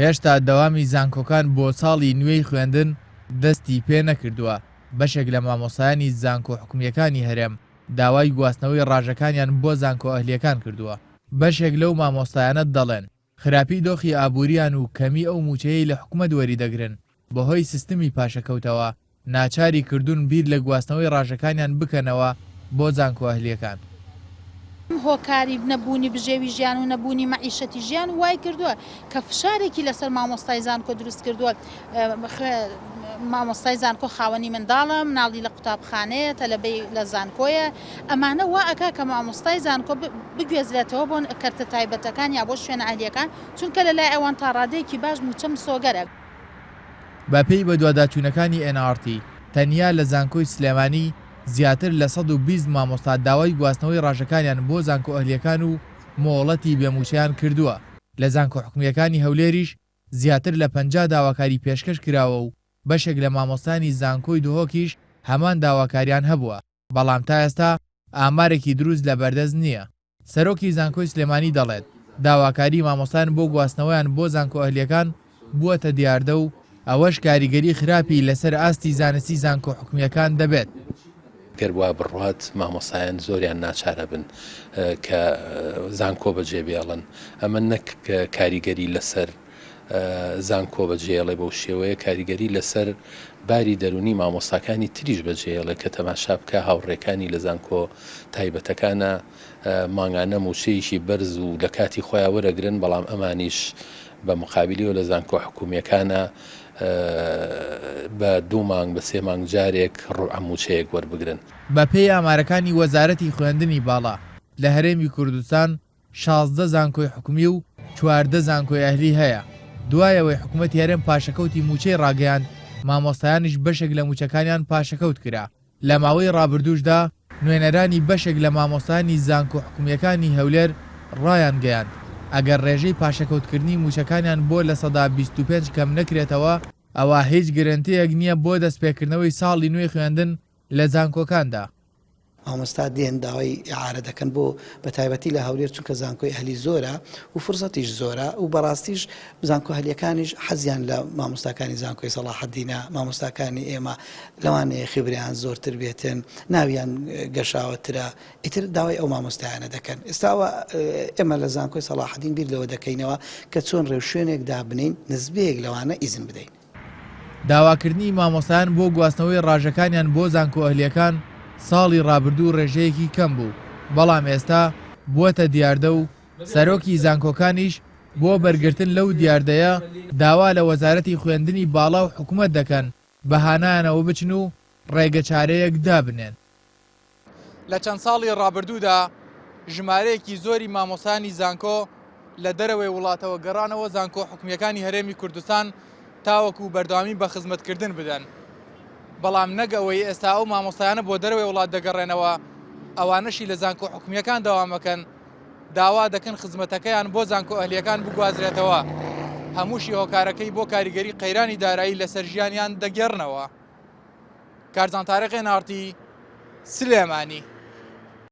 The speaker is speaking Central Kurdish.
هێشتا دەوامی زانکۆکان بۆ ساڵی نوێی خوێندن دەستی پێ نەکردووە، بەشێک لە مامۆستایانی زانکۆ حکومییەکانی هەرێم داوای گواستنەوەی ڕاژەکانیان بۆ زانکۆ ئەهلییەکان کردووە. بەشێک لەو مامۆستایانە دەڵێن، خراپی دۆخی ئابوورییان و کەمی ئەو مووچەیەی لە حکومەت وەریدەگرن بەهۆی سیستمی پاشەکەوتەوە ناچاری کردوون بیر لە گواستنەوەی ڕاژەکانیان بکەنەوە بۆ زانکۆ ئەهلییەکان. هۆکاری نەبوونی بژێوی ژیان و نەبوونی مەعیشەتی ژیان وای کردووە کە فشارێکی لەسەر مامۆستای زانکۆ دروست کردووە، مامۆستای زانکۆ خاوەنی منداڵە، مناڵی لە قوتابخانەیە، تەلەبەی لە زانکۆیە، ئەمانە وا ئەکا کە مامۆستای زانکۆ بگوێزرێتەوە بۆ کەرتە تایبەتەکان یا بۆ شوێنە ئەهلییەکان، چونکە لەلای ئەوان تا ڕادەیەکی باش مووچە مسۆگەرە. بەپێی بەدواداچوونەکانی ئێن ئاڕ تی، تەنیا لە زانکۆی سلێمانی زیاتر لە 120 مامۆستا داوای گواستنەوەی ڕاژەکانیان بۆ زانکۆ ئەهلییەکان و مۆڵەتی بێ مووچەیان کردووە، لە زانکۆ حکومییەکانی هەولێریش زیاتر لە 50 داواکاری پێشکەش کراوە و بەشێک لە مامۆستایانی زانکۆی دهۆکیش هەمان داواکاریان هەبووە، بەڵام تا ئێستا ئامارێکی دروست لەبەردەست نییە. سەرۆکی زانکۆی سلێمانی دەڵێت، داواکاری مامۆستایان بۆ گواستنەوەیان بۆ زانکۆ ئەهلییەکان بووەتە دیاردە و ئەوەش کاریگەری خراپی لەسەر ئاستی زانستی زانکۆ حکومییەکان دەبێت. گەر وا بڕوات مامۆستایان زۆریان ناچار ئەبن کە زانکۆ بەجێ بێڵن، ئەمە نەک کاریگەری لەسەر زانکۆ بەجێڵێ بەو شێوەیە کاریگەری لەسەر باری دەرونی مامۆستاکانی تریش بەجێڵێ کە تەماشا بکە هاوڕێکانی لە زانکۆ تایبەتەکانە مانگانە موچەیەکی بەرز و لە کاتی خۆیان وەرەگرن بەڵام ئەمانیش بە مقابلیەوە لە زانکۆ حکومیەکانە بە دوو مانگ بە سێ مانگ جارێک ڕوعە موچەیەک وەربگرن. بەپێی ئامارەکانی وەزارەتی خوێندنی باڵا لە هەرێمی کوردستان 16 زانکۆی حکومی و 14 زانکۆی ئەهلی هەیە، دوای ئەوەی حکومەتی هەرێم پاشەکەوتی مووچەی ڕاگەیاند، مامۆستایانیش بەشێک لە مووچەکانیان پاشەکەوت کرا. لە ماوەی ڕابردووشدا نوێنەرانی بەشێک لە مامۆستایانی زانکۆ حکومییەکانی هەولێر ڕایانگەیاند، ئەگەر ڕێژەی پاشەکەوتکردنی مووچەکانیان بۆ 25% کەم نەکرێتەوە، ئەوا هیچ گرەنتییەک نییە بۆ دەستپێکردنەوەی ساڵی نوێی خوێندن لە زانکۆکاندا. مامۆستا دێن داوای ئیعارە دەکەن بۆ بە تایبەتی لە هەولێر چونکە زانکۆی ئەهلی زۆرە و فرسەتیش زۆرە و بەڕاستیش زانکۆ هەلیەکانیش حەزیان لە مامۆستاکانی زانکۆی سەڵاحەدینە مامۆستاکانی ئێمە لەوانەیە خبرەیان زۆرتر بێتن ناویان گەشاوەترە ئیتر داوای ئەو مامۆستایانە دەکەن ئێستاوە ئێمە لە زانکۆی سەڵاحەدین بیر لەوە دەکەینەوە کە چۆن ڕێوشوێنێک دابنین نزبەیەک لەوانە ئیزن بدەین. داواکردنی مامۆستایان بۆ گواستنەوەی ڕاژەکانیان بۆ زانکۆ ئەهلییەکان ساڵی ڕابردوو ڕێژەیەکی کەم بوو، بەڵام ئێستا بووەتە دیاردە و سەرۆکی زانکۆکانیش بۆ بەرگرتن لەو دیاردەیە داوا لە وەزارەتی خوێندنی باڵا و حکومەت دەکەن بە هانایانەوە بچن و ڕێگەچارەیەک دابنێن. لە چەند ساڵی ڕابردوودا ژمارەیەکی زۆری مامۆستایانی زانکۆ لە دەرەوەی وڵاتەوە گەڕانەوە زانکۆ حکومییەکانی هەرێمی کوردستان تاوەکو بەردەوامی بە خزمەتکردن بدەن. بەڵام نەک ئەوەی ئێستا ئەو مامۆستایانە بۆ دەرەوەی وڵات دەگەڕێنەوە، ئەوانەشی لە زانکۆ حکومییەکان دەوامەکەن داوا دەکەن خزمەتەکەیان بۆ زانکۆ ئەهلییەکان بگوازرێتەوە، هەمووشی هۆکارەکەی بۆ کاریگەری قەیرانی دارایی لەسەر ژیانیان دەگێڕنەوە. کارزان تارق ئێن ئاڕ تی، سلێمانی.